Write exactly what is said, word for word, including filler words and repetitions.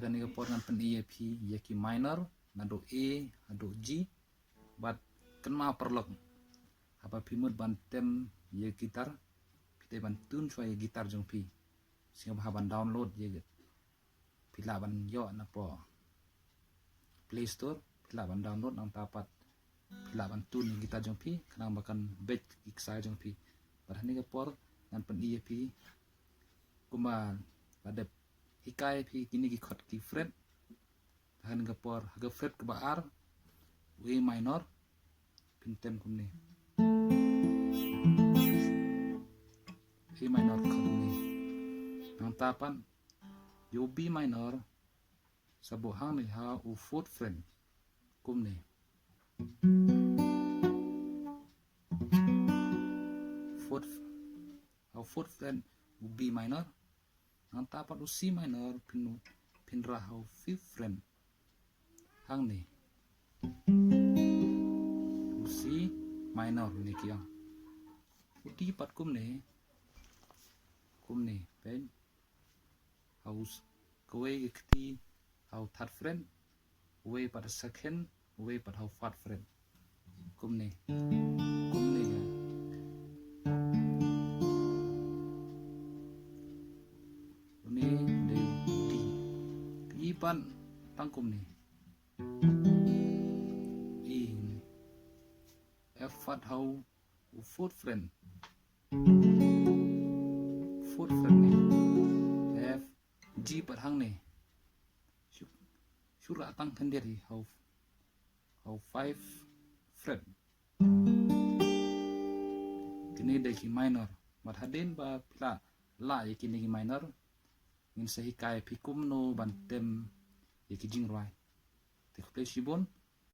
Kane ka por ngan pyni ïa phi ïa ki minor naduh A haduh G. Bad kynmaw paralok, haba phi mut ban tem ïa guitar, phi dei ban tune shuwa ïa guitar jong phi. Sngewbha ban download ïa, phi lah ban ïoh na poh Play Store, phi lah ban download, nangta pat phi lah ban tune ïa guitar jong phi khnang ba kan beit ki ksai jong phi. Bad ha kane ka por ngan pyni ïa phi kumba la dep hikai phi kine ki chord ki fret. Ha kane ka por, ha ka fret kaba ar, A minor, phin tem kumne. A minor kumne. Nangta pat ïa u B minor, sa buh hangne ha u fourth fret. Kumne. Fourth, ha u fourth fret u B minor. Nangta pat u C minor phin, phin rah ha u fifth fret. Hangne. U C minor ne ki ong. U D pat kumne. Kumne, peit. Ha u s-, kawei ka kti ha u third fret, uwei pat ha second, uwei pat ha u fourth fret. Kumne. Kumne ka. Une dei D. Ka E pat tang kumne. E. F pat ha u fourth fret. Fourth fret ne. F, G pat hangne. Shu, shu rah tang khyndiat hi ha u, ha u five fret. Kine dei ki minor. Bad hadien ba phi la lah ïa kine ki minor, ngin sa hikai phi kumno ban tem ïa ki jingrwai. Te khublei shibun,